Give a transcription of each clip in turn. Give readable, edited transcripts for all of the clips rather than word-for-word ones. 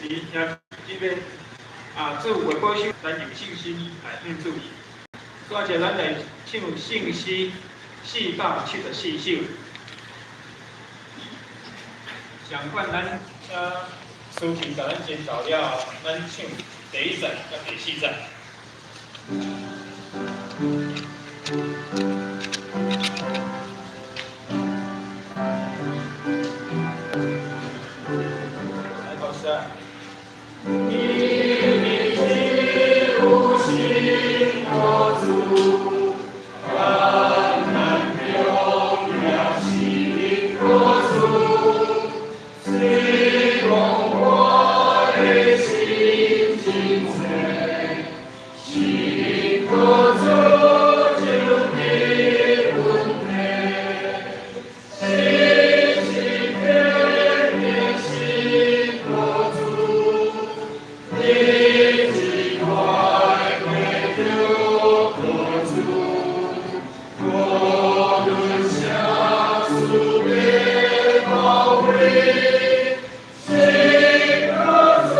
兄弟姊妹啊，主會保守咱用信心來面對。煞者咱來唱聖詩474首。相款咱請司琴共咱前導了後，咱唱第一節佮第四節。來，老師。你的有信靠主，患難中也信靠主，雖講我的心真濟，信靠主就得穩定，時時刻刻信靠主。日子快過著靠主，無論啥事的包圍，信靠主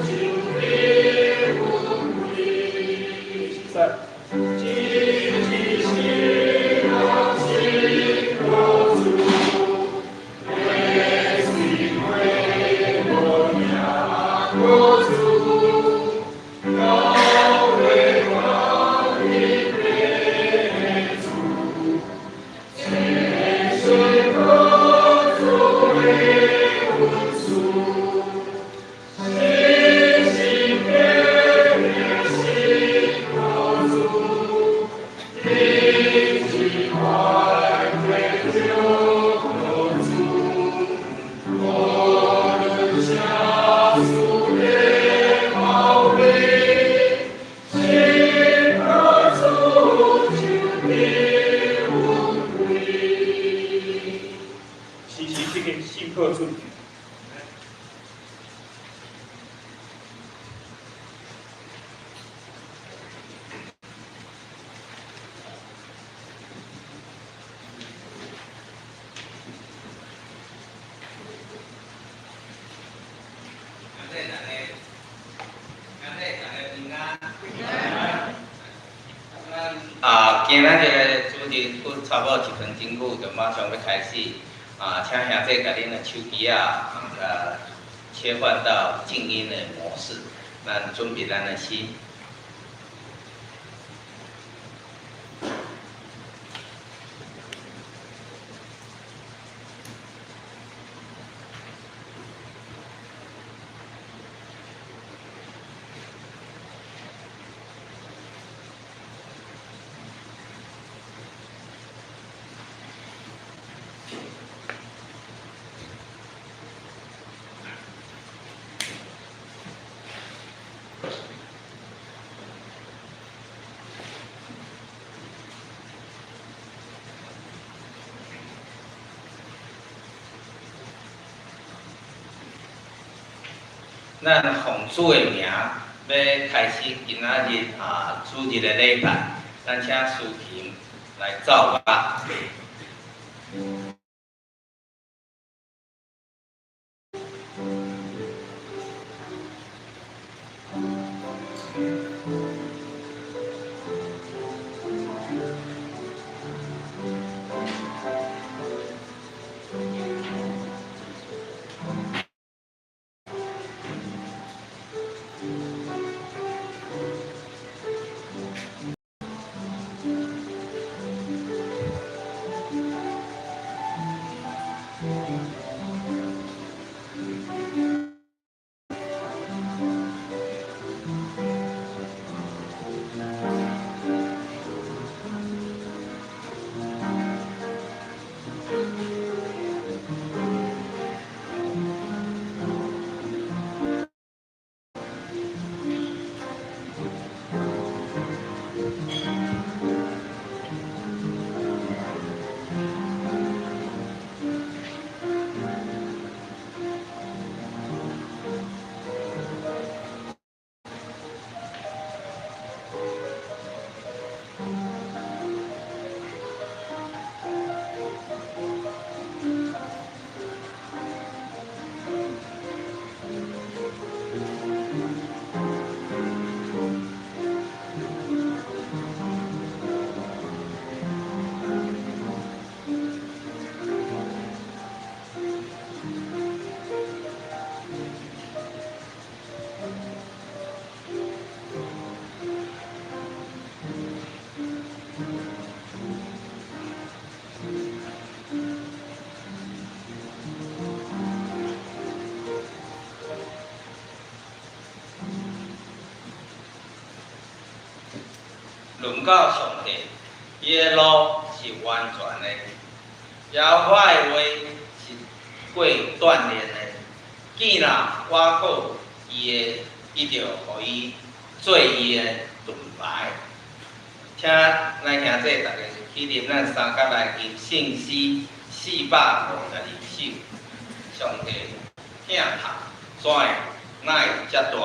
就得穩慰。在。一日信信靠主，月雖過無影靠主，到尾光明的主，這是靠主的恩賜，時時刻刻信靠主，日子快過著靠主，無論啥事的包圍，信靠主就得穩慰。時時刻刻信靠主。感謝大家，感謝大家平安。咱啊，今仔日這個主日閣差不多一分鐘久，就馬上欲開始。啊，請兄弟共恁的手機仔切換到靜音的模式，咱準備咱的心。咱奉主的名，欲開始今仔日啊主日的禮拜，咱請司琴來奏樂。論到上帝，伊的路是完全的，耶和華的話是過鍛煉的。見若倚靠伊的，伊就予伊做伊的盾牌。請咱兄弟逐家起立，咱相佮來吟聖詩452首。上帝疼痛怎會哪會遮大？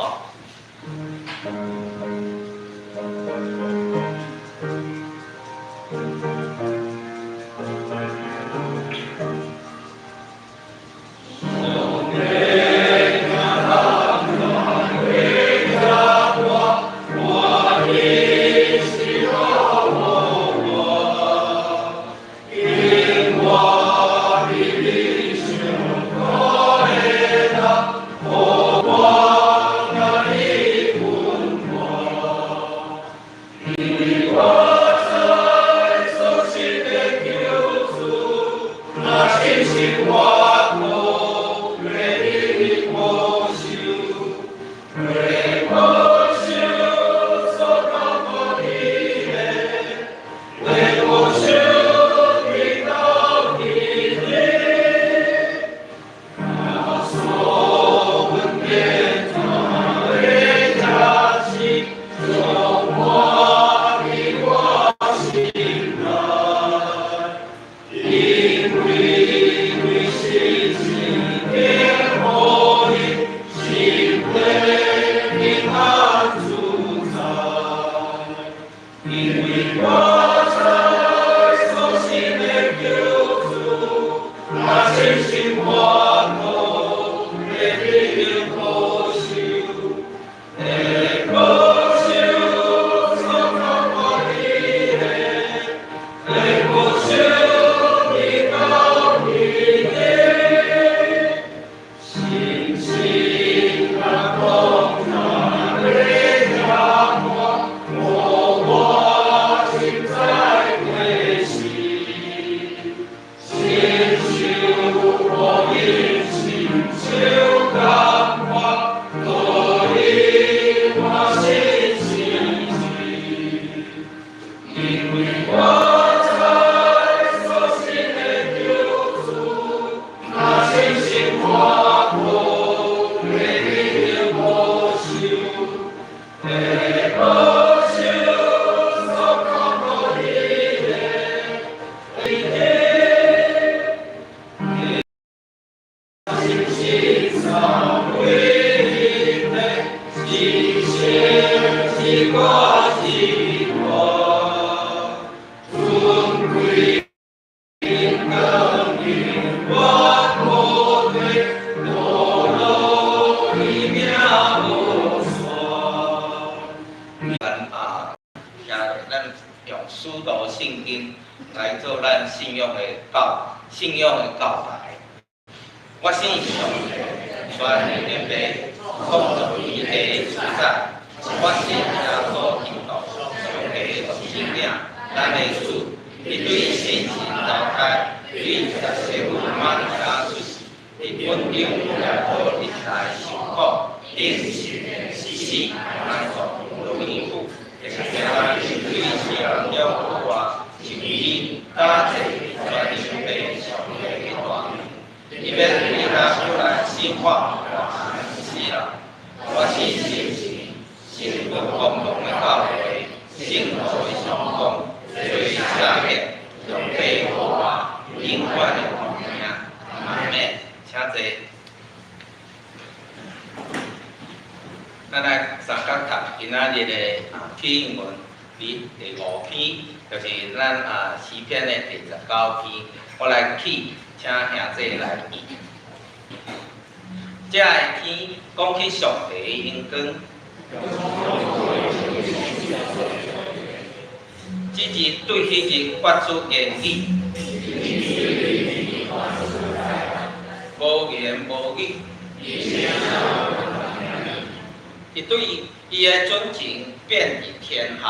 啊，咱用使徒信經來做咱信仰的告白。我信上帝，全能的父，創造天地的主宰。我信耶穌基督，上帝的獨生囝，咱的主。伊對聖神投胎，對約瑟夫瑪利亞出世，佇本丟彼拉多歷來受苦，釘十死，埋葬，落地府，下對死人中復活，升天，搭坐全能的上帝的大能。伊欲對遐出來審判活人死人。我信聖神，聖父共同的教會，聖徒的相共，罪赦免，肉體復活，永遠的活命。阿們，請坐。咱來相佮讀今仔日的啟應文，第五篇，就是咱詩篇的第19篇。我來起，請兄弟來念。這个天講起上帝的榮光，這日對彼日發出言語，無言無語。伊對伊的準繩遍佇天下。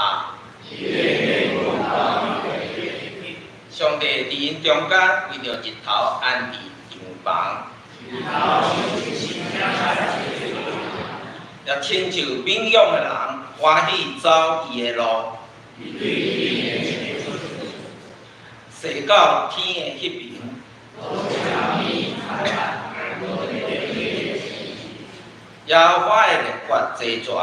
上帝佇𪜶中間為著日頭安置帳棚，也親像勉勇的人歡喜走伊的路。踅到天的彼爿。耶和華的律法齊全，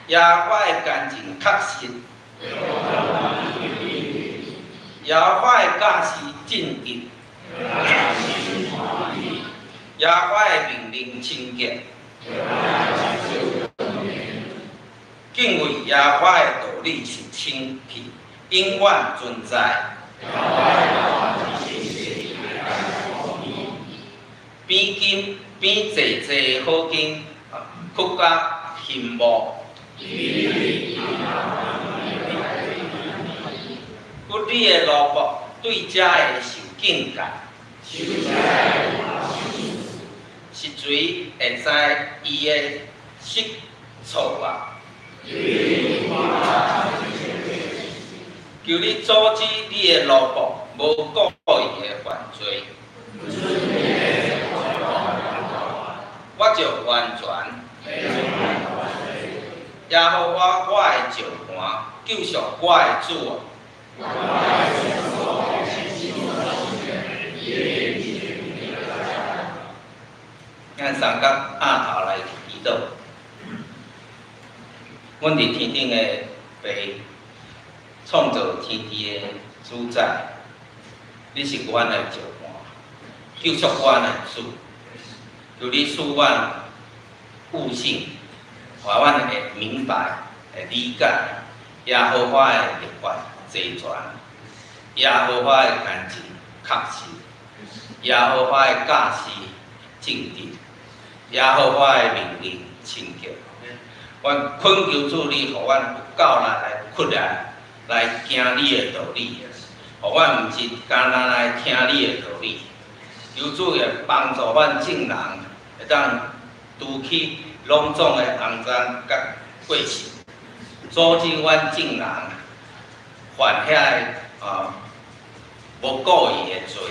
耶和華的乾淨確實，耶和華的教示正直，耶和華的命令清潔，敬畏耶和華的道理是清氣，永遠存在。比金比濟濟好金，閣較羨慕。骨你的奴僕對這會受警戒，是誰會知伊的失錯啊？求你阻止你的奴僕無故意的犯罪，我就完全。耶和華我的石磐，救贖我的主啊！咱三角鴨頭來祈禱。阮佇天頂的父，創造天地的主宰，你是阮的石磐，救贖阮的主，求你賜阮悟性，予阮會明白、會理解耶和華的律法齊全，耶和華的乾淨確實，耶和華的教示正直，耶和華的命令清潔。阮懇求主你，予阮有夠力來屈力來行你的道理，予阮毋是干焦來聽你的道理。求主會幫助阮眾人會當除去攏總的骯髒佮過失，阻止阮眾人犯遐个無故意的罪。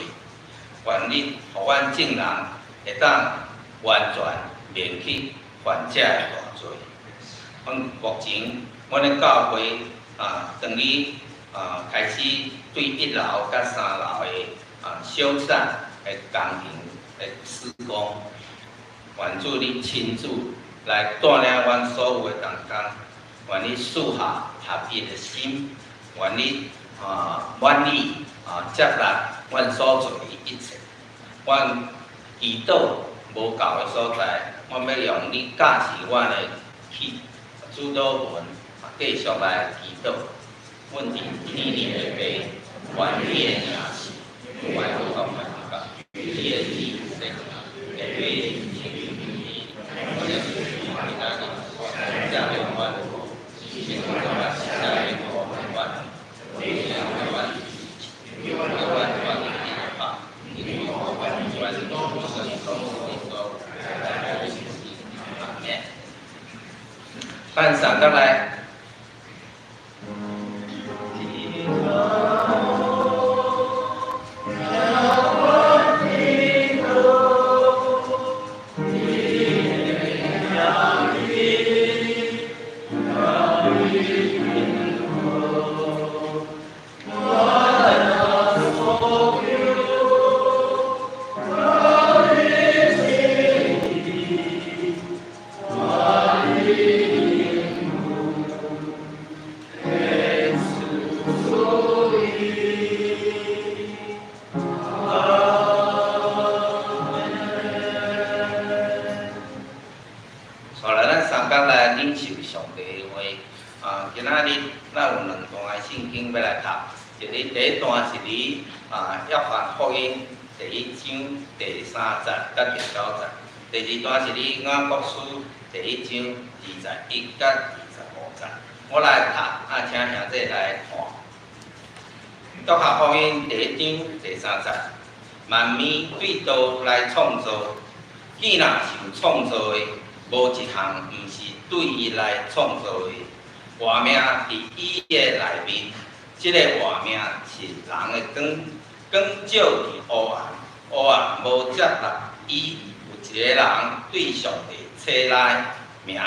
願你予阮眾人會當完全免去犯這个大罪。阮目前，阮的教會啊，當你開始對一樓佮三樓的修繕的工程的施工，願主你親自來帶領阮所有的同工，願你賜下合一的心，願你滿意接納阮所做的一切。阮祈禱無夠的所在，阮欲用你教示阮的去主禱文，繼續來祈禱。阮佇天裡的父，願你的名聖，願你國來到，你的旨意成，咱上角來。帶來咱三角來領受上帝的話。今仔日咱有兩段的聖經欲來讀，一个第一段是佇約翰福音第一章第三節佮第九節，第二段是佇雅各書第一章21佮25節。我來讀，請兄弟來看。約翰福音第一章第三節，萬物對道來創造，既若受創造的，無一項毋是對伊來創造的。活命佇伊的內面，這个活命是人的光，光照佇黑暗，黑暗無接納伊。有一个人對上帝差來，名叫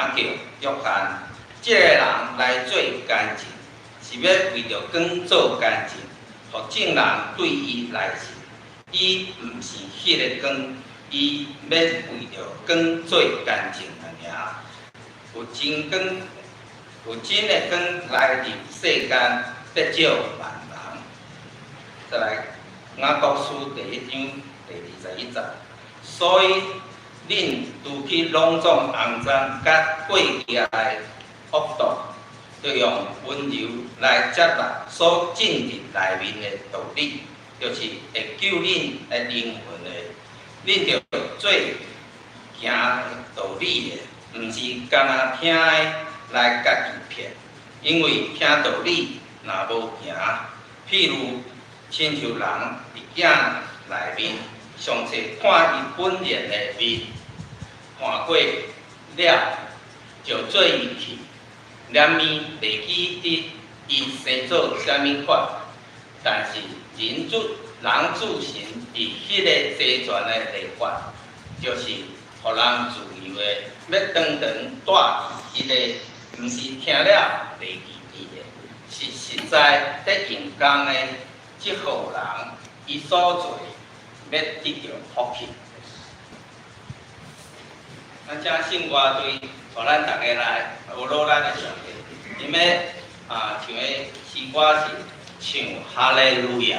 約翰。這个人來做工匠，是欲為著光做工匠，予眾人對伊來信。伊毋是彼个光，伊欲為著光做工匠爾。有真光，有真的光來入世間，欲照萬人。再來，雅各書第一章第21節。所以，恁除去攏總骯髒佮過激的惡毒，著用溫柔來接納所種佇內面的道理，就是會救恁的靈魂的。恁著做行道理的，毋是干焦聽的來家己騙。因為聽道理若無行，譬如親像人佇鏡內面，上濟看伊本然的面，看過了就做伊去，連面袂記得伊生做啥物款。但是人諸神佇彼个齊全的律法，就是予人自由的，欲常常蹛佇彼个，毋是聽了袂記得的，是實在佇用工的這號人，伊所做欲得著福氣。咱請聖歌隊帶咱逐家來呵咾咱的上帝，𪜶欲唱的詩歌是唱哈利路亞。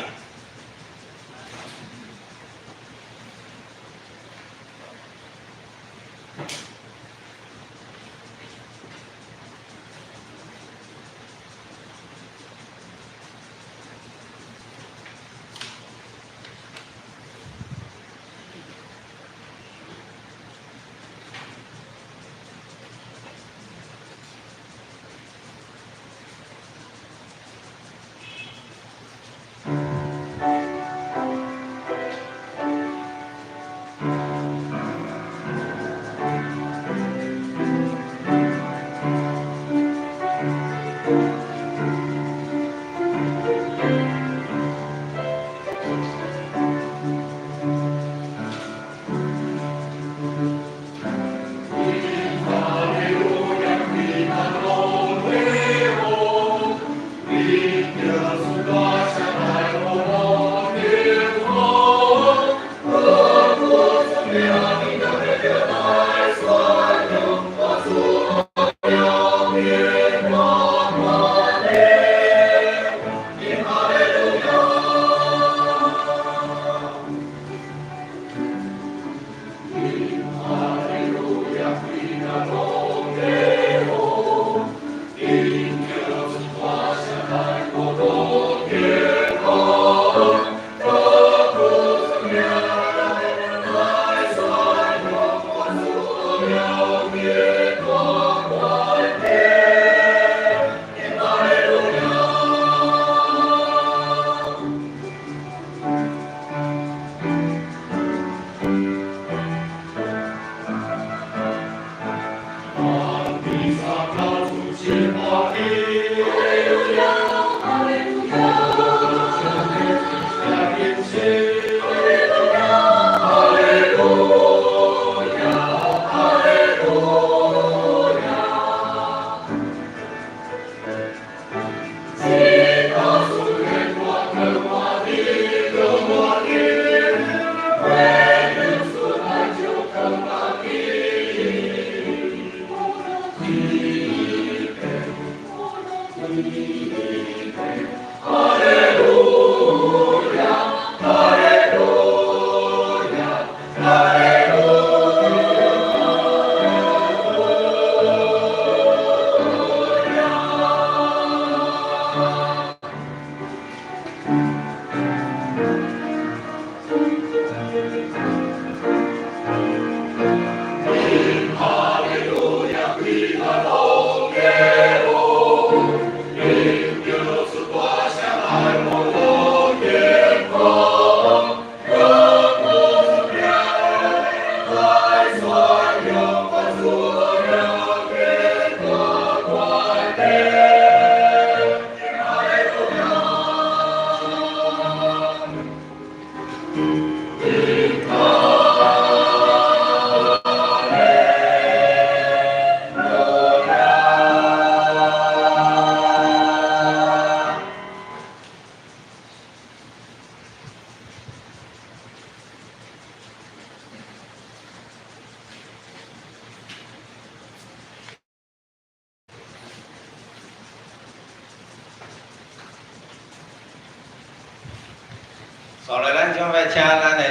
咱將欲請咱的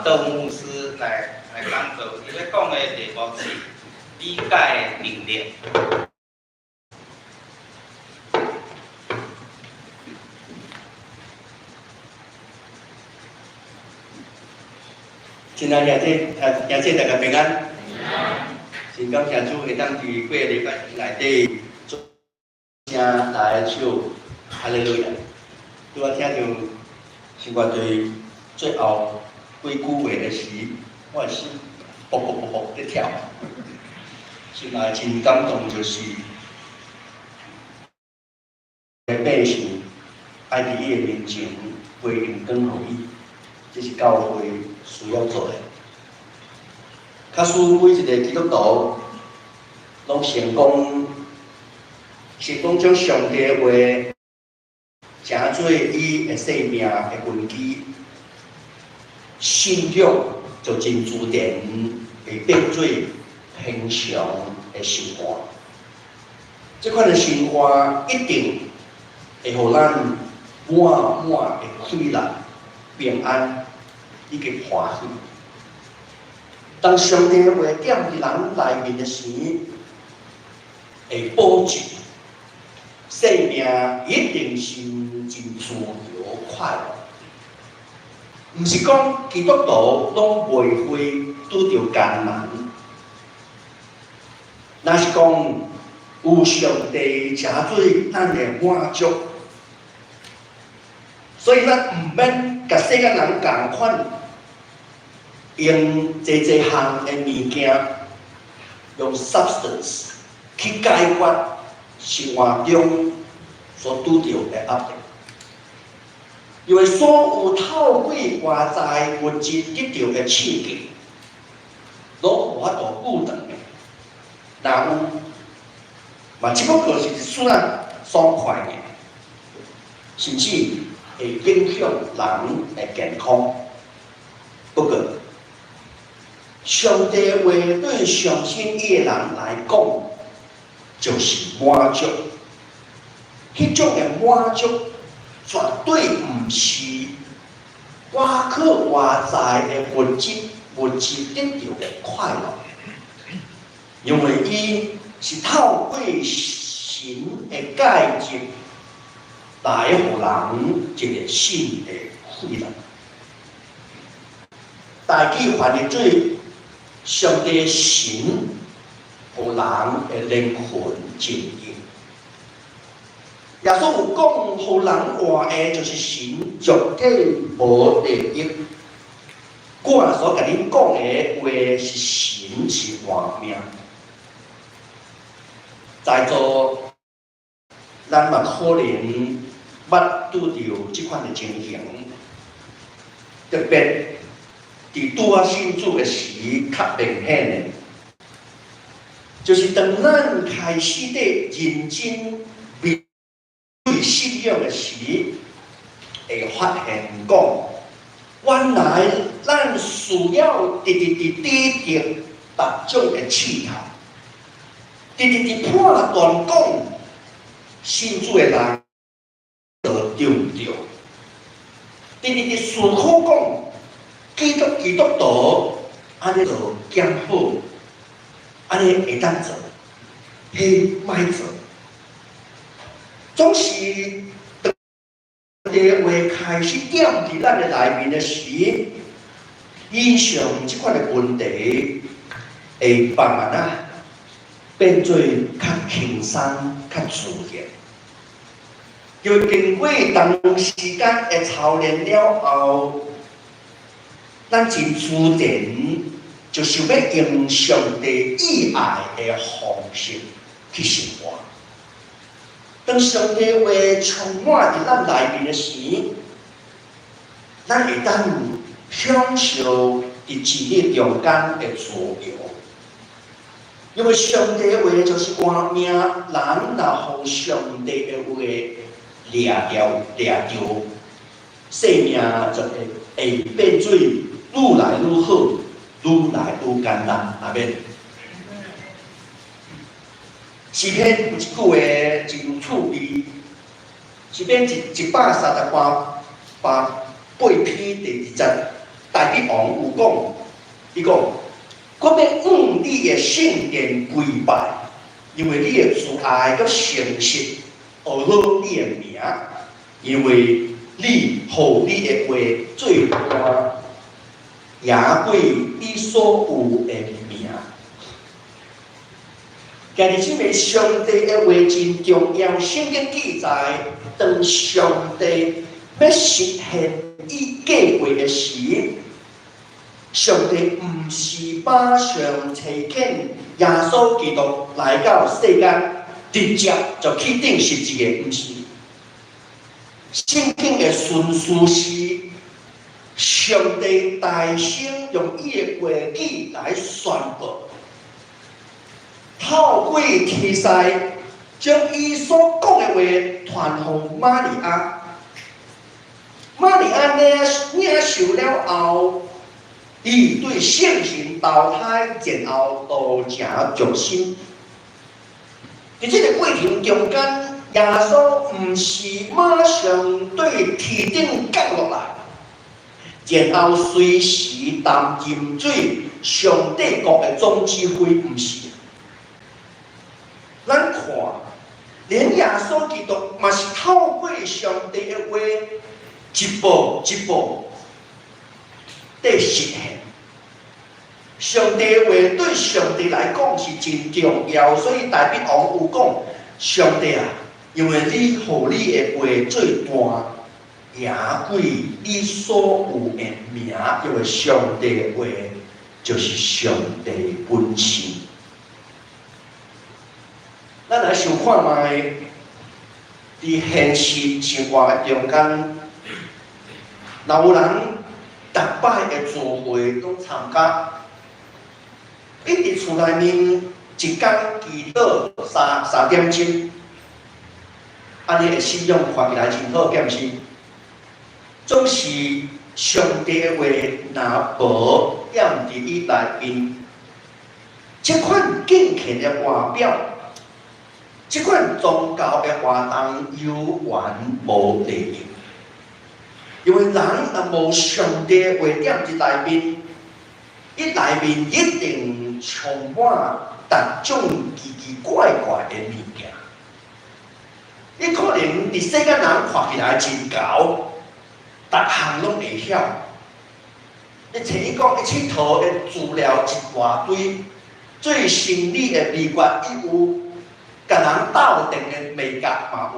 竇牧師來講道，伊欲講的題目是理解的能力。親愛兄弟，兄弟大家平安。真感謝主會當佇幾個禮拜內底做聲來唱哈利路亞。拄仔聽著生活隊最後幾句話的時，我的心噗噗噗噗咧跳，心內真感動，就是百姓愛佇伊的面前歸榮光予伊，這是教會需要做的。假使每一個基督徒攏成功，成功將上帝的話成做伊的生命的根基，信仰就真自然會變做平常的生活。這款的生活一定會予咱滿滿的快樂、平安以及歡喜。當上帝的話踮佇人內面的時，會保證生命一定是真自由快樂。毋是講基督徒攏袂會拄著艱難，若是講有上帝成做咱的滿足，所以咱毋免共世間人仝款，用濟濟項的物件，用 substance 去解決生活中所拄著的壓力。因為所有透過外在物質得著的刺激，攏無法度久長的。若有，嘛只不過是一瞬仔爽快爾，甚至會影響人的健康。不過，上帝話對相信伊的人來講，就是滿足。彼種的滿足，絕對毋是倚靠外在的物質得著的快樂，因為伊是透過神的介入來予人一個新的快樂。台語翻譯做上帝神予人的靈魂真應。耶穌有講，予人活的，就是神絕對無利益。我所共恁講的話是神是活命。在座咱嘛可能捌拄著這款的情形，特別佇拄仔信主的時較明顯的，就是當咱開始佇認真面對信仰的時，會發現講，原來咱需要直直佇抵擋別種的試探，直直佇判斷講，信主的人做對毋對？直直佇思考講，基督徒按呢做兼好，按呢會當做，彼莫做，總是當這話開始踮佇咱的內面的時，以上這款的問題會慢慢仔變做較輕鬆、較自然。因為經過長時間的操練了後，咱真自然就想欲用上帝意愛的方式去生活。當上帝話充滿佇咱內面的時，咱會當享受佇真理中間的自由。因為上帝話就是活命，人若予上帝的話掠牢掠著，生命就會變做愈來愈好，愈來愈簡單。阿們。詩篇有一句話真有趣味，詩篇一百三十八八8篇第2節，大衛王有講，伊講：我欲向你的聖殿跪拜，因為你的慈愛佮誠實，呵咾你的名，因為你予你的話做大，贏過你所有的名。兄弟姊妹，上帝的話真重要。聖經記載，當上帝欲實現伊計畫的時，上帝毋是馬上差遣耶穌基督來到世間，直接就去釘十字架，毋是。聖經的順序是，上帝大聲用伊的話語來宣布，透過天使將伊所講的話傳予瑪利亞。瑪利亞領受了後，伊對聖神投胎，然後道成肉身。佇這个過程中間，耶穌毋是馬上對天頂降落來，然後隨時擔任做上帝國的總指揮，毋是。咱看，連耶穌基督嘛是透過上帝的話，一步一步佇實現。上帝的話對上帝來講是真重要，所以大衛王有講：上帝啊，因為你予你的話做大，贏過你所有的名，因為上帝的話就是上帝本身。咱來想看覓，佇現實生活的中間，若有人逐擺的聚會攏參加，伊佇厝內面一工祈禱三點鐘，按呢的信仰看起來真好，敢毋是？總是上帝的話若無踮佇伊內面，這款敬虔的外表，這款宗教的活動猶原無利益，因為人若無上帝的話踮佇內面，伊內面一定充滿各種奇奇怪怪的物件。伊可能佇世間人看起來真𠢕，逐項攏會曉。你揣伊講，伊𨑨迌的資料一大堆，做生理的秘訣伊有，共人鬥陣的秘訣嘛有，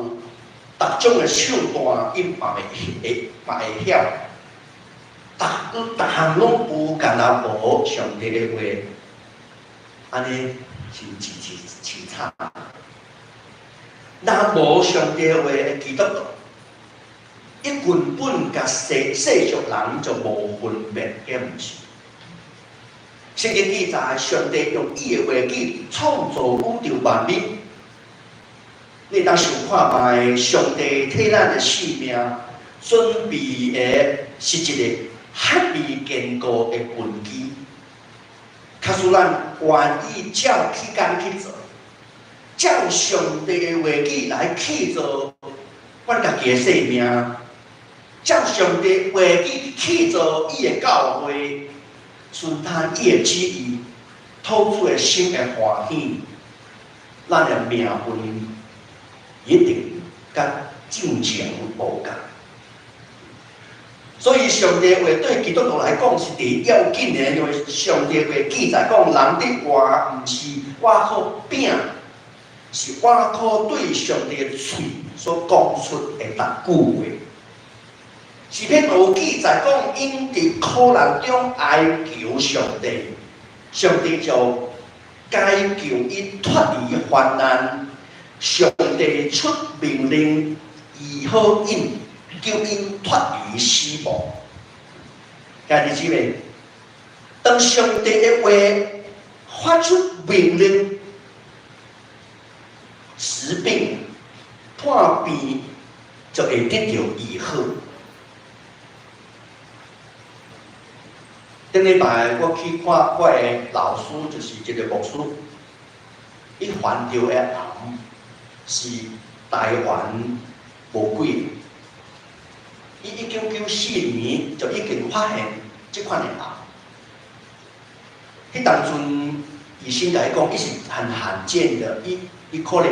逐種的手段伊嘛會曉，逐項攏有，干焦無上帝的話，按呢是真真凄慘。若無上帝的話的基督徒，伊根本佮世俗人就無分別，敢毋是？聖經記載，上帝用伊的話語創造宇宙萬物。你會當想看覓，上帝替咱的性命準備的是一个遐爾堅固的根基。假使咱願意照起工去做，照上帝的話語來去做阮家己的生命，照上帝話語去做伊的教會，順從伊的旨意，討主的心會歡喜，咱的命運一定佮正常無仝。所以上帝話對基督徒來講是第一要緊的，因為上帝話記載講，人得活毋是倚靠餅，是倚靠對上帝的喙所講出的逐句話。詩篇有記載講，𪜶佇苦難中哀求上帝，上帝就解救伊脫離患難。上帝出命令醫好𪜶，救𪜶脫離死亡。兄弟姊妹，當上帝的話發出命令，疾病、破病就會得著醫好。頂禮拜我去看我的老師，就是一个牧師，伊患著的癌是台灣無幾个。伊1994年就已經發現這款的癌。彼當陣醫生共伊講，伊是很罕見的，伊可能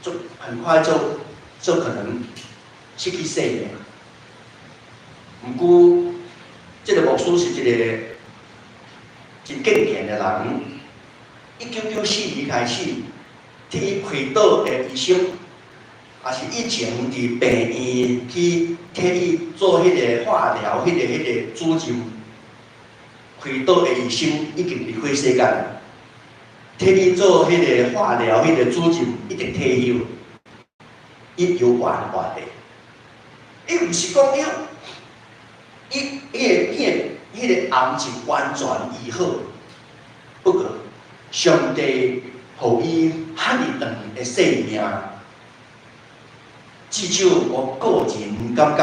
就很快就可能失去生命。毋過，這個牧師是一個真敬虔的人。1994年開始，替伊開刀的醫生，也是以前佇病院去替伊做彼個化療、彼個主任開刀的醫生已經離開世間。替伊做彼個化療、彼個主任已經退休，伊猶原活的。伊毋是講伊，伊的癌症完全醫好，不過上帝予伊遐爾長的生命，至少我個人感覺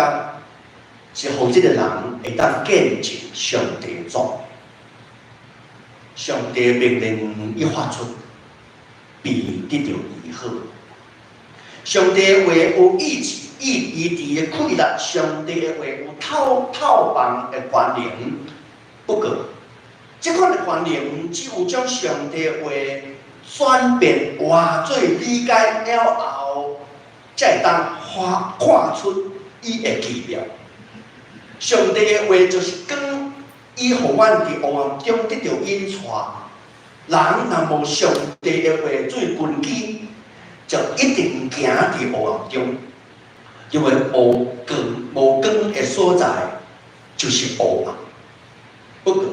是予這個人會當見證上帝作。上帝命令一發出，便得著醫好。上帝的話有醫治、醫治的氣力，上帝的話有透透房的權能。不過，這款的權能只有將上帝的話轉變活做理解了後，才會當看出伊的奇妙。上帝的話就是光，伊予阮佇黑暗中得著引帶。人若無上帝的話做根基，就一定行佇黑暗中，因為無光無光的所在就是黑暗。不過，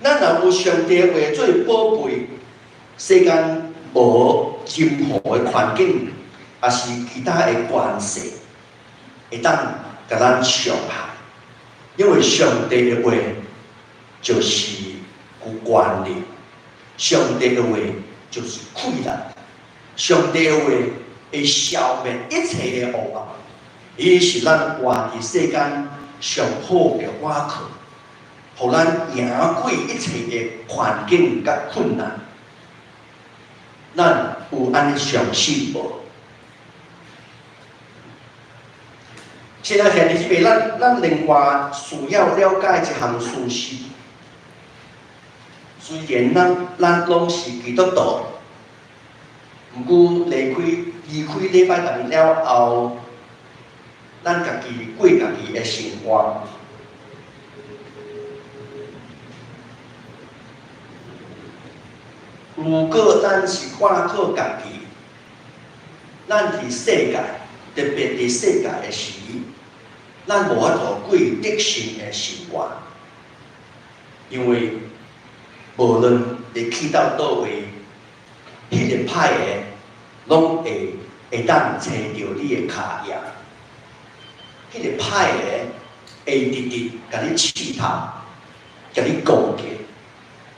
咱若有上帝的話做寶貝，世間無任何的環境，抑是其他的關係，會當共咱傷害。因為上帝的話就是有權力，上帝的話就是氣力，上帝的話會消滅一切的黑暗，伊是咱活佇世間上好的倚靠，予咱贏過一切的環境佮困難。咱有按呢相信無？現在兄弟姊妹，咱另外需要了解一項事實。雖然咱攏是基督徒，毋過離開禮拜堂了後，咱家己過家己的生活。如果咱是倚靠家己，咱佇世界，特別佇世界的時，咱無法度過得勝的生活，因為無論你去到佗位，彼個歹的攏會當揣著你的跤印，彼個歹的會直直共你試探，共你攻擊，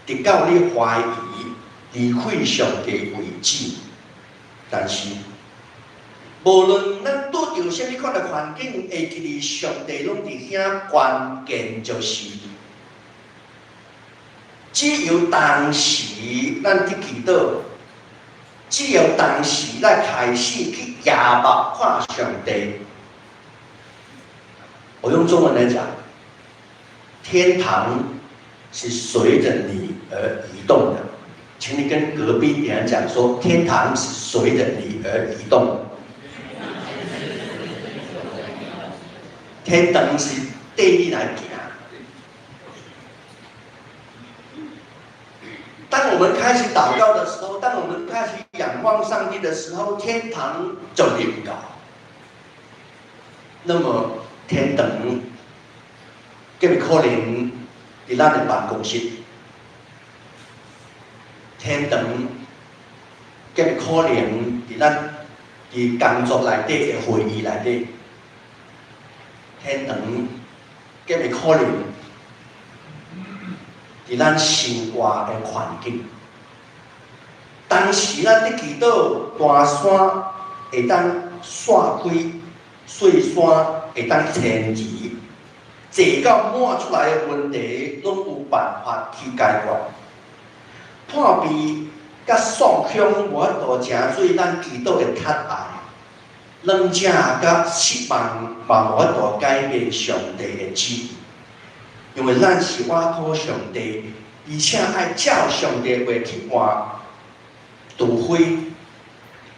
直到你懷疑離開上帝為止。但是，無論咱拄著啥物款的環境，會記得上帝攏佇遐。關鍵就是，只有當時咱佇祈禱，只有當時咱開始去仰目看上帝。我用中文來講，天堂是隨著你而移動的。請你跟隔壁人講說，天堂是隨著你而移動。天堂是綴你來行。當我們開始禱告的時候，當我們開始仰望上帝的時候，天堂就臨到。那麼天堂，敢會可能佇咱的辦公室？天堂，敢會可能佇咱佇工作內底的會議內底？天堂，敢會可能佇咱生活的環境？當時咱佇祈禱，大山會當散開，細山會當遷移，濟到滿出來的問題，攏有辦法去解決。破病佮喪鄉無法度成做咱祈禱的窒礙。兩者佮失望嘛無法度改變上帝的旨意，因為咱是倚靠上帝，而且愛照上帝話去活，除非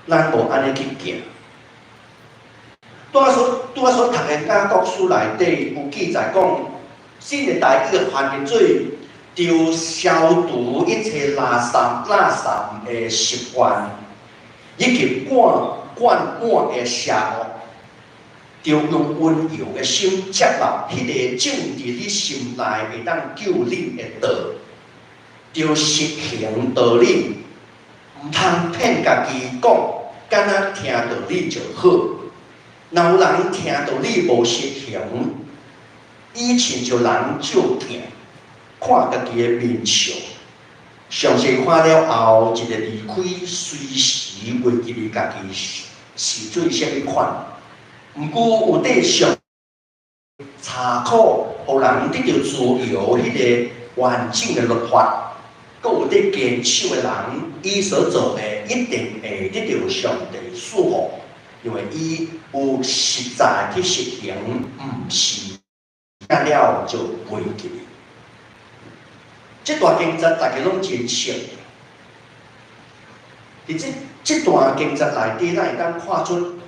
咱無按呢去行。拄仔所讀的雅各書內底有記載講，新的台語翻譯做著消除一切垃圾的習慣，以及慣滿的邪惡，著用溫柔的心接納彼个種佇你心內會當救恁的道，著實行道理，毋通騙家己講，敢若聽道理就好。若有人聽道理無實行，伊親像人照鏡，看家己的面相，詳細看了後，一个離開，隨時袂記得家己是做啥物款。毋過有綴上查考，予人得著自由彼个完整的律法，閣有綴堅守的人，伊所做的一定會得著上帝賜福，因為伊有實在去實行，毋是聽了就袂記。這段經節大家攏真熟。佇這段經節內底，咱會當看出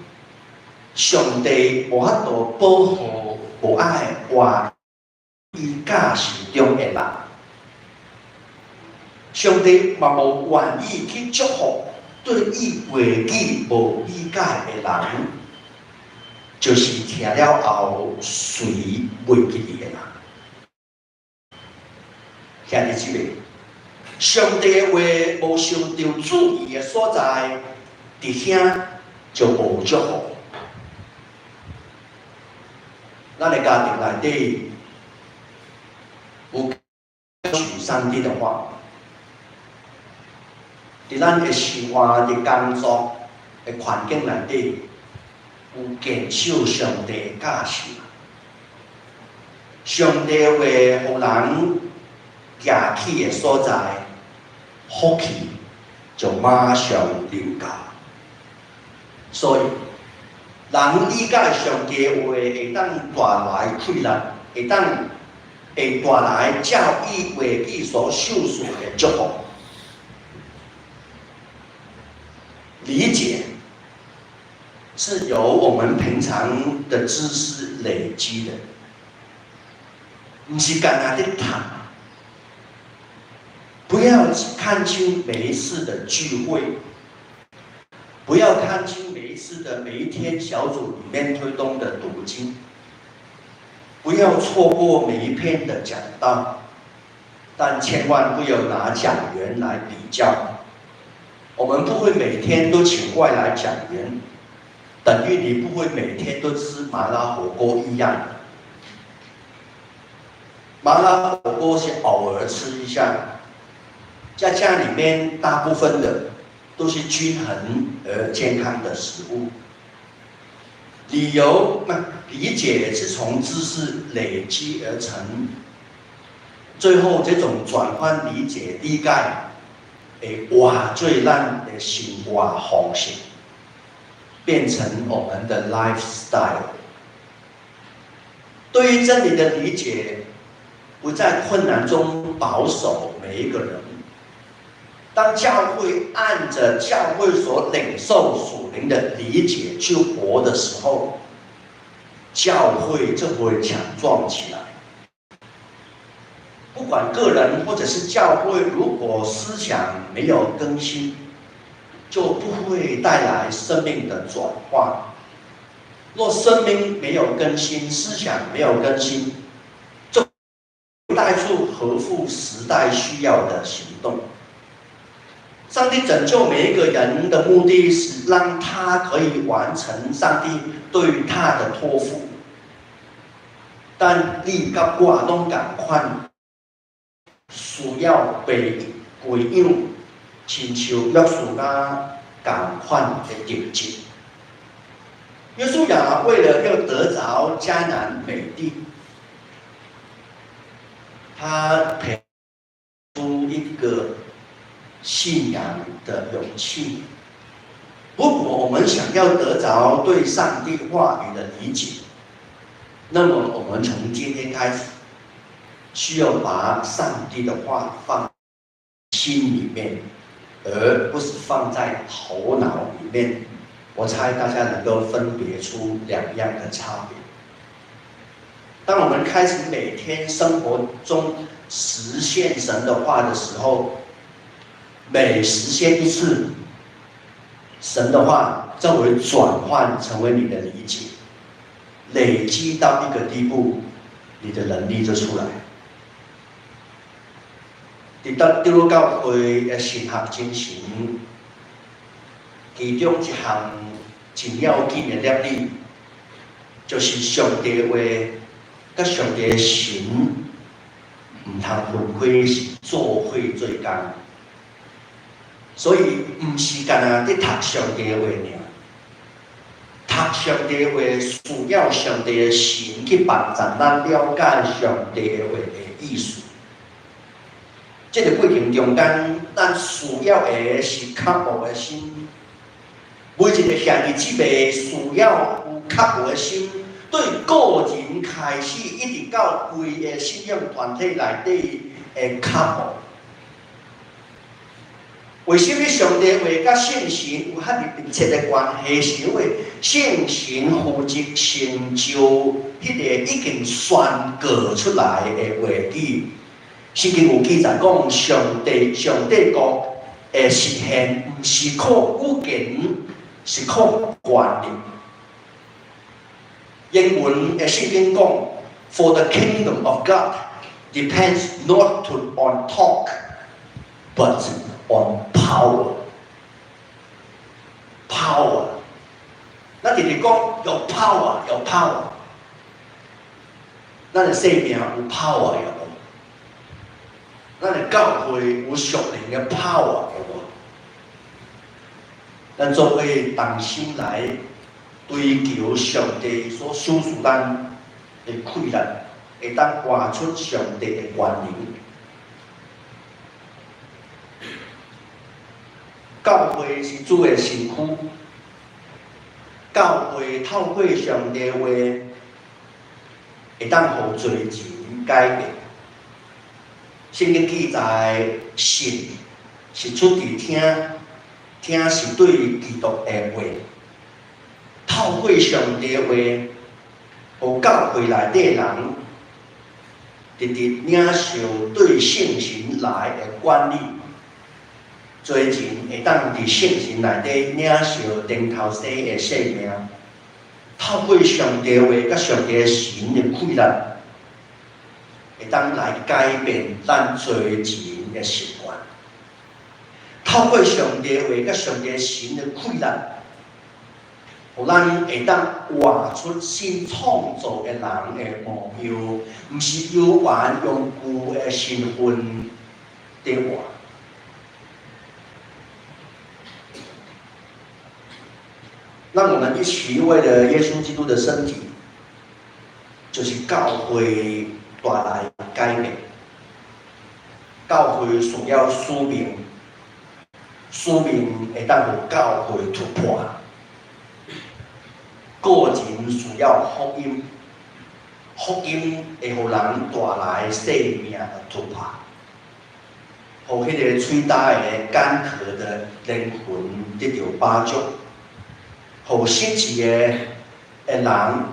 上帝無法度保護無愛活伊教示中的人。上帝嘛無願意去祝福對伊話語無理解的人，就是聽了後隨袂記得的人。兄弟姊妹，上帝的話無受著注意的所在，佇遐就無祝福。咱的家庭內底有取上帝的話，佇咱的生活、佇工作的環境內底，有堅守上帝的教示。上帝的話，予人舉起的所在，福氣就馬上臨到。所以，人理解上帝的話，會當帶來氣力，會帶來照伊話語所授予的祝福。理解是由我們平常的知識累積的，毋是干焦佇讀。不要看輕每一次的聚會，不要看輕每一次的每一天小組裡面推動的讀經，不要錯過每一篇的講道，但千萬不要拿講員來比較。我們不會每天都請外來講員，等於你不會每天都吃麻辣火鍋一樣。麻辣火鍋是偶爾吃一下，在家裡面大部分的都是均衡而健康的食物。理由，理解是從知識累積而成，最後這種轉換理解理解，會活做咱的生活方式，變成我們的 lifestyle。對於真理的理解，不在困難中保守每一個人。當教會按著教會所領受屬靈的理解去活的時候，教會就會強壯起來。不管個人或者是教會，如果思想沒有更新，就不會帶來生命的轉化。若生命沒有更新，思想沒有更新，就帶出合乎時代需要的行動。上帝拯救每一個人的目的是讓他可以完成上帝對他的託付。但你佮我攏仝款，需要被餵養，親像約書亞仝款的特質。約書亞為了要得著迦南美地，他培出一個信仰的勇氣。如果我們想要得著對上帝話語的理解，那麼我們從今天開始，需要把上帝的話放心裡面，而不是放在頭腦裡面。我猜大家能夠分別出兩樣的差別。當我們開始每天生活中實現神的話的時候，每實現一次，神的話就會轉換成為你的理解，累積到一個地步，你的能力就出來。佇長老教會的神學精神，其中一項真要緊的哲理，就是上帝話佮上帝的神毋通分開，是做伙做工。所以，毋是干焦佇讀上帝的話爾，讀上帝的話需要上帝的神去幫助咱了解上帝的話的意思。這個過程中間，咱需要的是渴慕的心。每一個兄弟姊妹需要有渴慕的心，對個人開始，一直到規个信仰團體內底的渴慕。為什麼上帝話佮聖神有遐爾密切的關係？是因為聖神負責成就彼個已經宣告出來的話語。聖經有記載講，上帝國的實現，毋是靠語言，是靠權力。英文的聖經講：For the kingdom of God depends not on talk, but on power. Power，咱直直講有 power，有 power。咱的生命有 power 有無？咱的教會有屬靈的 power 有無？咱做伙同心來追求上帝所賞賜咱的氣力，會當活出上帝的權能。教會是主的身軀，教會透過上帝話，會當予濟人改變。聖經記載，信是出佇聽，聽是對基督的話。透過上帝話，予教會內底人，直直領受對聖神來的管理。濟人會當佇聖神內底領受頂頭生的生命，透過上帝話佮上帝神的氣力，會當來改變咱濟人的習慣。透過上帝話佮上帝神的氣力，予咱會當活出新創造的人的模樣，毋是猶原用舊的身份佇活。讓我們一起為了耶穌基督的身體，就是教會帶來改變。教會需要使命，使命會當予教會突破。個人需要福音，福音會予人帶來生命的突破，予彼個喙焦的乾渴的靈魂得著飽足。予失志的人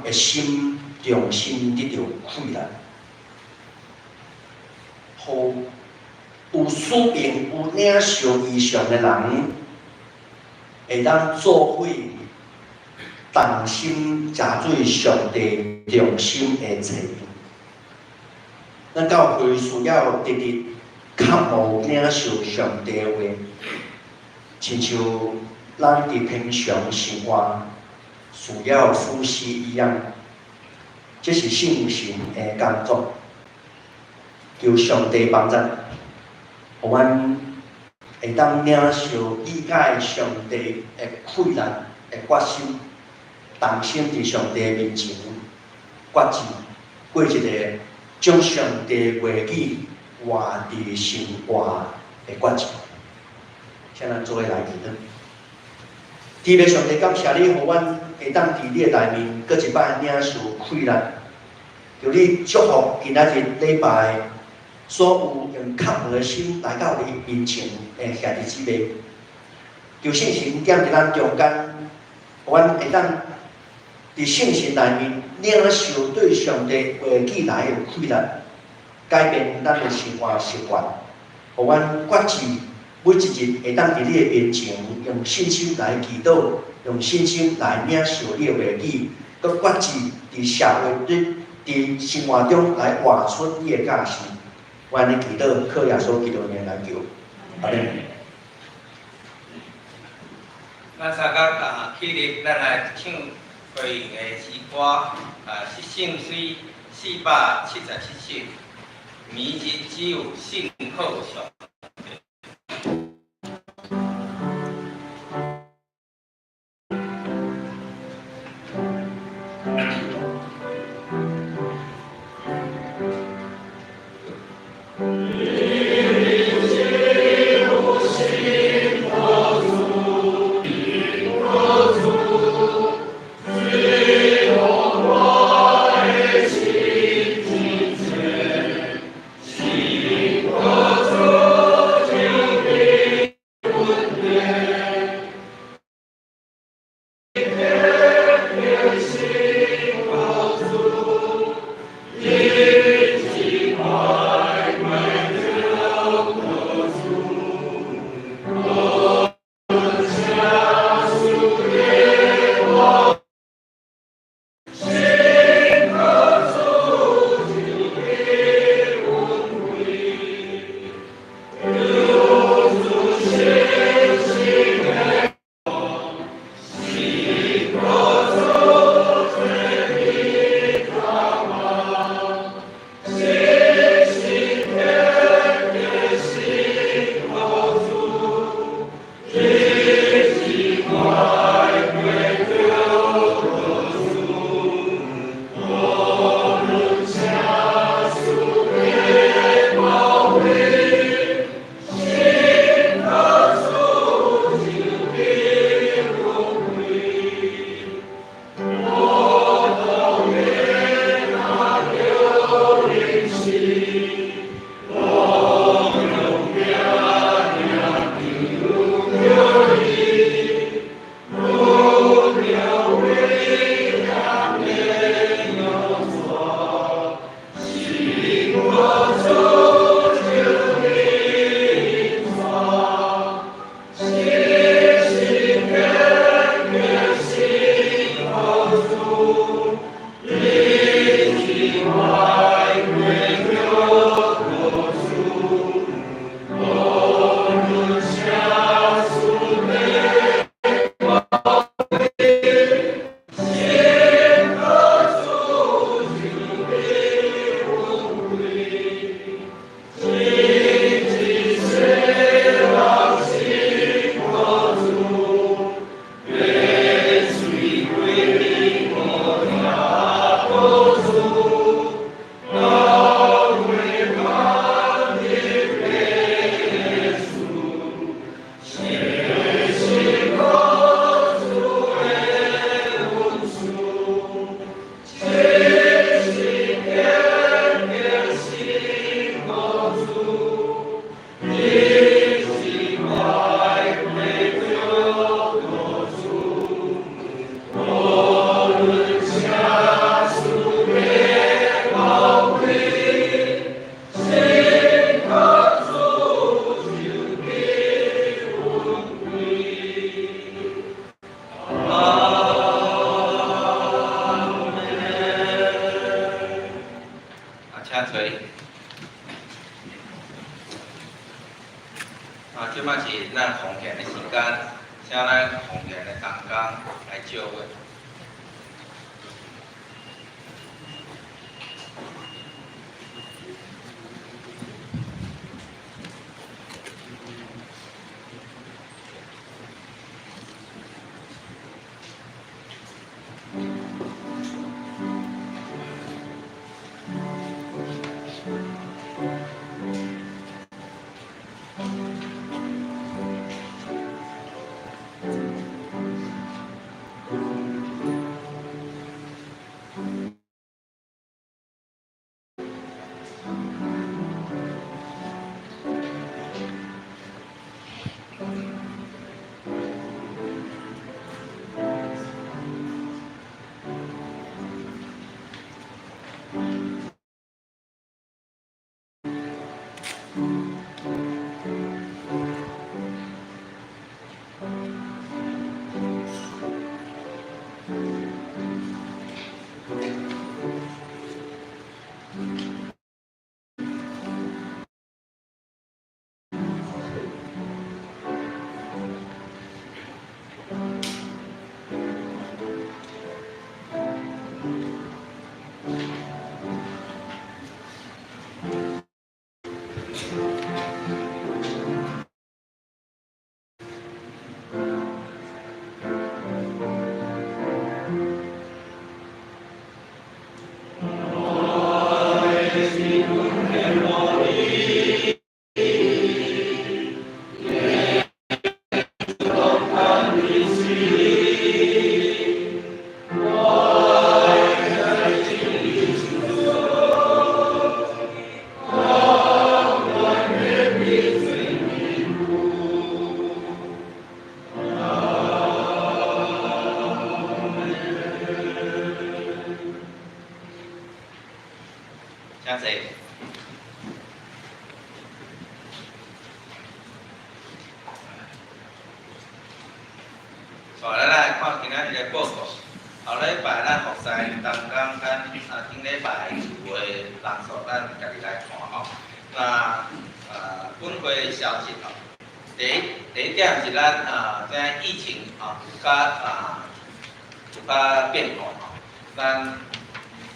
的心重新得著氣力，予有使命、有領受異象的人，會當做伙同心誠做上帝中心的冊用。咱教會需要直直渴慕領受上帝話，親像咱佇平常生活需要呼吸一樣，這是聖神的工作。求上帝幫助，予阮會當領受理解上帝的氣力的決心，同心佇上帝面前決志，過一个將上帝話語活佇生活的決志。請咱做伙來祈禱。天父上帝，感謝你，予阮會當佇你的內面，閣一擺領受氣力。求你祝福今仔日禮拜所有用渴慕的心來到你面前的兄弟姊妹。求聖神踮佇咱中間，予阮會當佇聖神內面領受對上帝話語來的氣力，改變咱的生活習慣，予阮決志每一日會當佇你的面前用信心來祈禱，用信心來領受你的話語，閣決志佇社會佇佇生活中來活出你的教示。我按呢祈禱，靠耶穌基督名來求，阿們。咱三工啊起立，咱來唱回應的詩歌啊，是聖詩477首，明日只有信靠上帝。坐。好，咱来看今仔日的报告。后礼拜咱服侍同工咱啊，顶礼拜有的人数，咱家己来看吼。那本会的消息吼，第一点是咱啊，这疫情吼有较啊有较变化吼，咱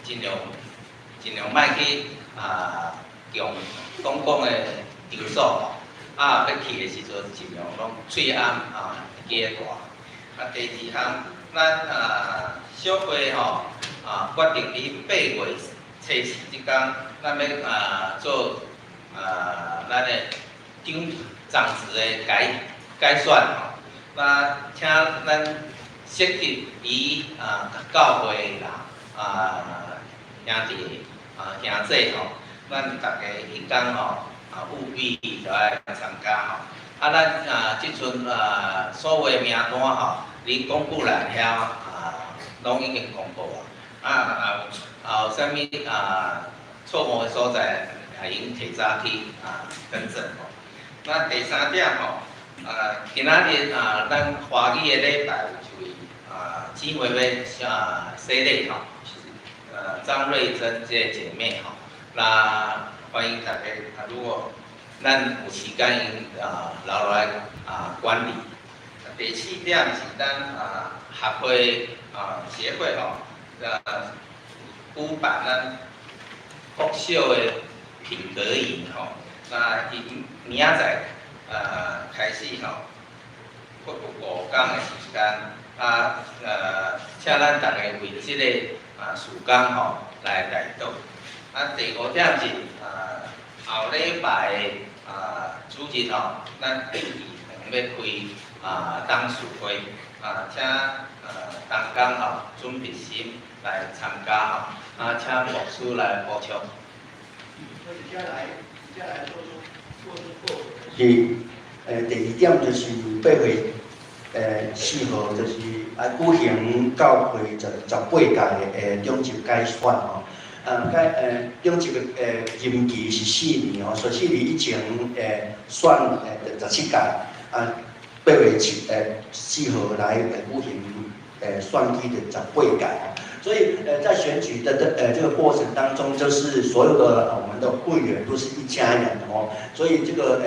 尽量莫去啊用公共的场所吼，啊，欲去的时阵尽量拢喙罨啊会记咧戴。啊，第二项，咱啊小会吼啊决定伫8月初4这工，咱欲啊做啊咱的长长职的改选吼。那请咱设立伫啊教会的人啊兄弟啊兄姐吼，咱逐家彼工吼啊务必就爱参加吼。啊，咱啊这阵啊所有的名单吼，伫公布栏遐啊，拢已经公布啊。啊啊有啥物啊错误的所在，也应提早去啊更正吼。那第三点吼，啊今仔日啊咱华语的礼拜有一位啊姊妹欲啊洗礼吼，是张瑞珍这个姐妹吼，那欢迎大家啊，如果咱有时间𪜶啊留落来啊管理。第四点是咱啊学会啊协会吼，举办咱国小的品格营吼，那伊明仔载开始吼，阁有5天的时间啊请咱逐家为这个啊事工吼来代祷。啊，第五点是啊后礼拜的啊主日吼，咱定期欲开啊董事会啊，请同工吼准备心来参加吼，啊，请牧师来补充。接下来做出是，第二点就是8月4号，就是爱举行教会18届的长执改选吼。啊，改长执的任期是四年吼，所以四年以前选17届，啊，8月4号来举行选举的18届。所以在选举的这个过程当中，就是所有的我们的会员都是一家人哦，所以这个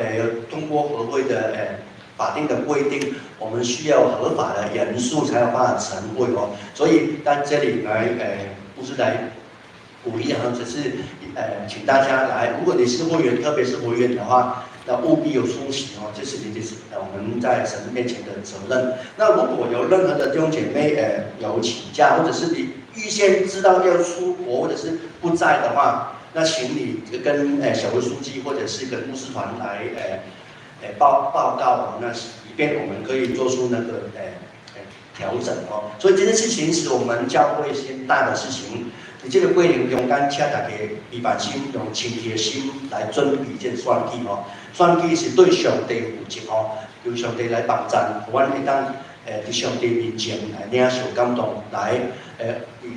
通过合会的法定的规定，我们需要合法的人数才有办法成会哦。所以在这里来不是来鼓励哈，只是请大家来，如果你是会员，特别是会员的话，那务必有出席哦，这是你的我们在神面前的责任。那如果有任何的弟兄姐妹有请假，或者是你预先知道要出国或者是不在的话，那请你跟小会书记或者是跟牧师团来报告哦，那以便我们可以做出那个调整哦。所以这件事情是我们教会先大的事情。伫这个过程中间，请大家预备心，用清洁的心来准备这个选举哦。选举是对上帝负责哦，求上帝来帮赞，予阮会当伫上帝面前来领受感动，来伫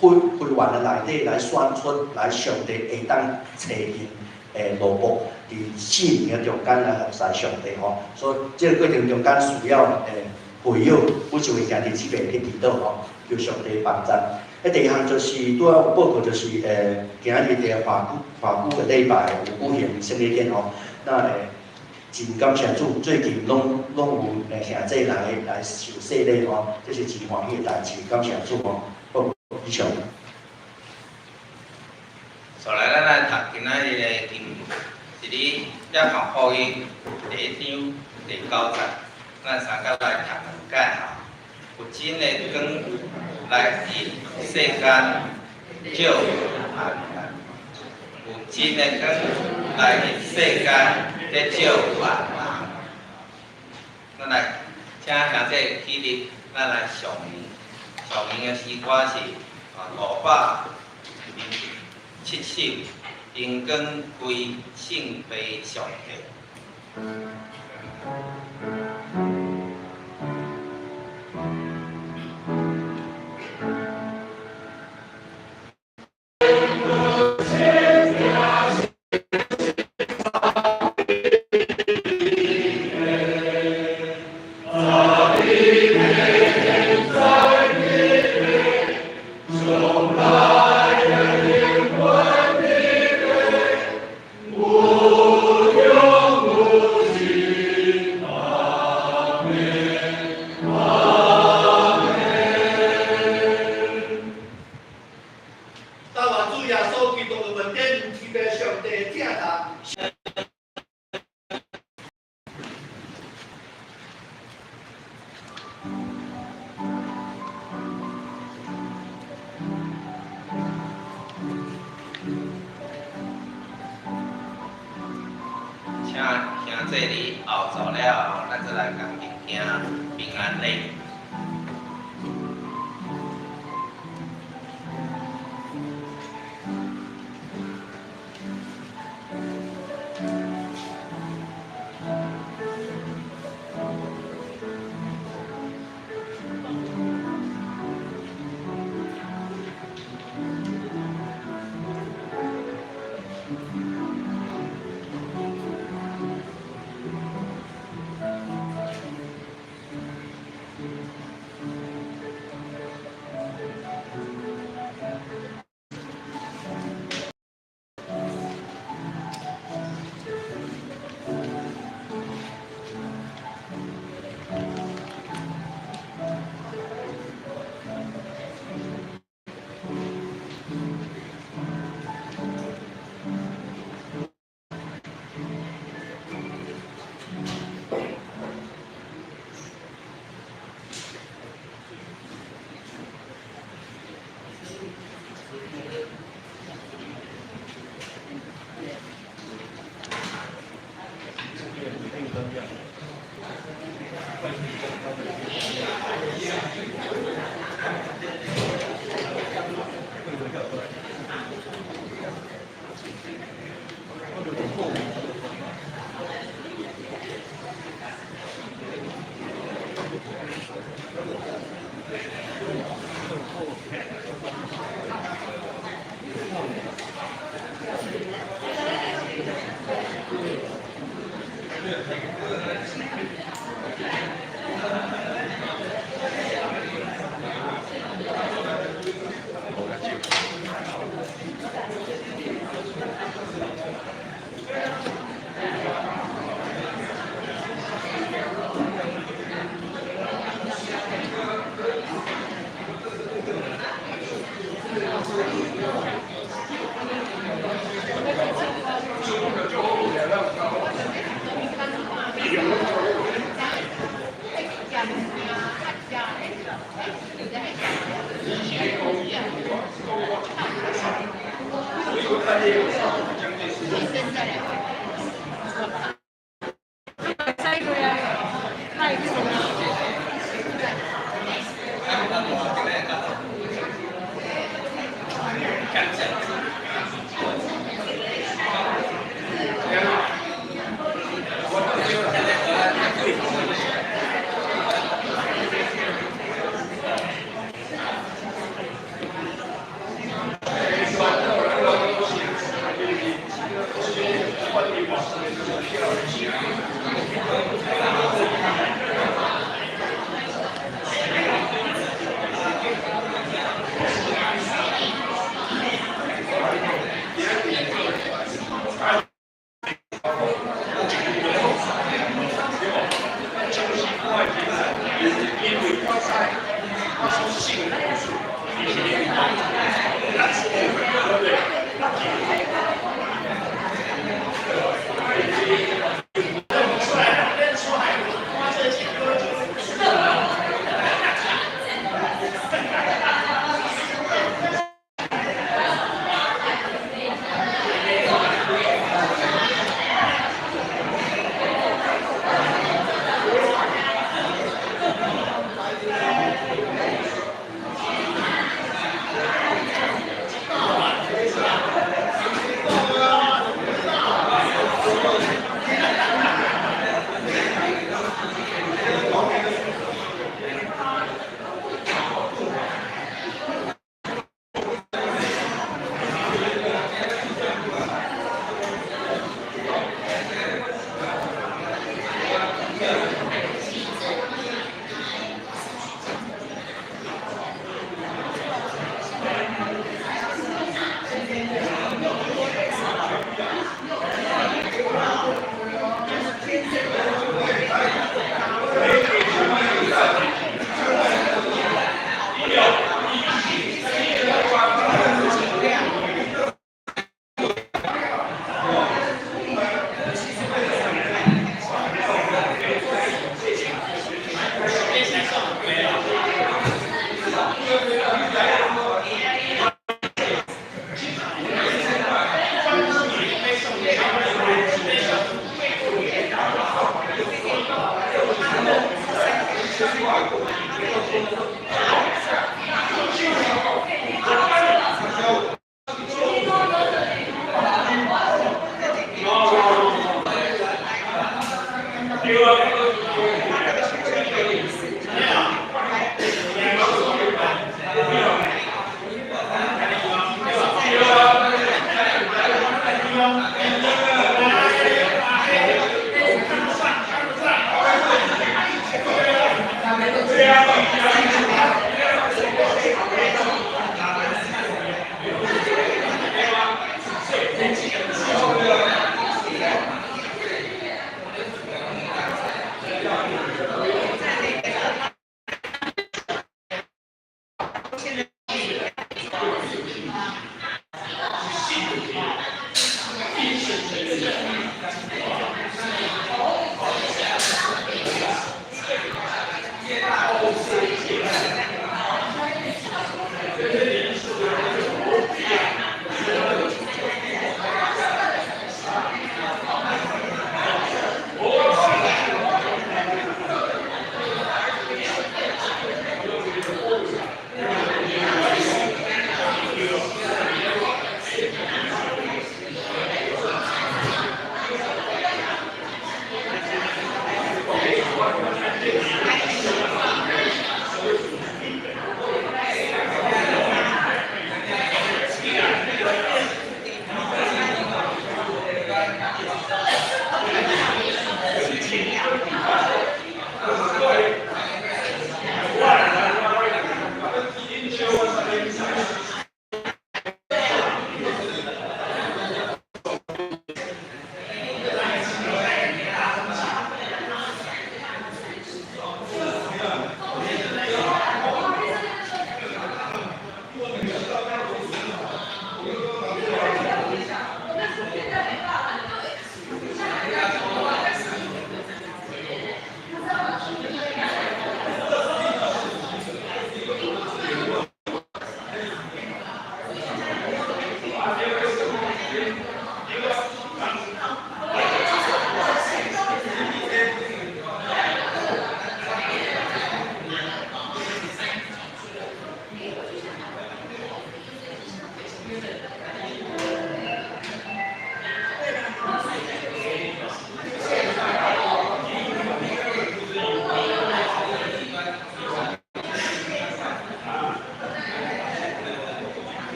会员的内底来选出来上帝会当找𪜶的奴仆，伫四年的中间来服侍上帝吼。所以这个过程中间需要会友每一位兄弟姊妹去祈祷吼，求上帝帮赞。啊，第二项就是拄仔有报告，就是今仔日伫华语的礼拜有举行圣礼典吼。那真感谢主，最近拢有兄弟来受洗礼吼，这是真欢喜的代志，感谢主吼。好，以上。续来，咱来读今仔日的经文，是伫约翰福音第一章第九节，咱三角来读两解吼。有真的光来伫世间照万人，有真的光来伫世间咧照万人。咱来请兄弟起立，咱来诵经。诵经的诗歌是啊507首，荣光归圣父上帝。兄弟伫後座了後，咱再來共陣行平安禮。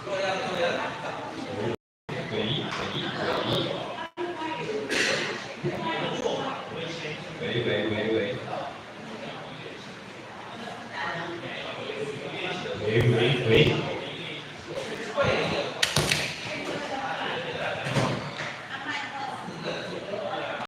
若要做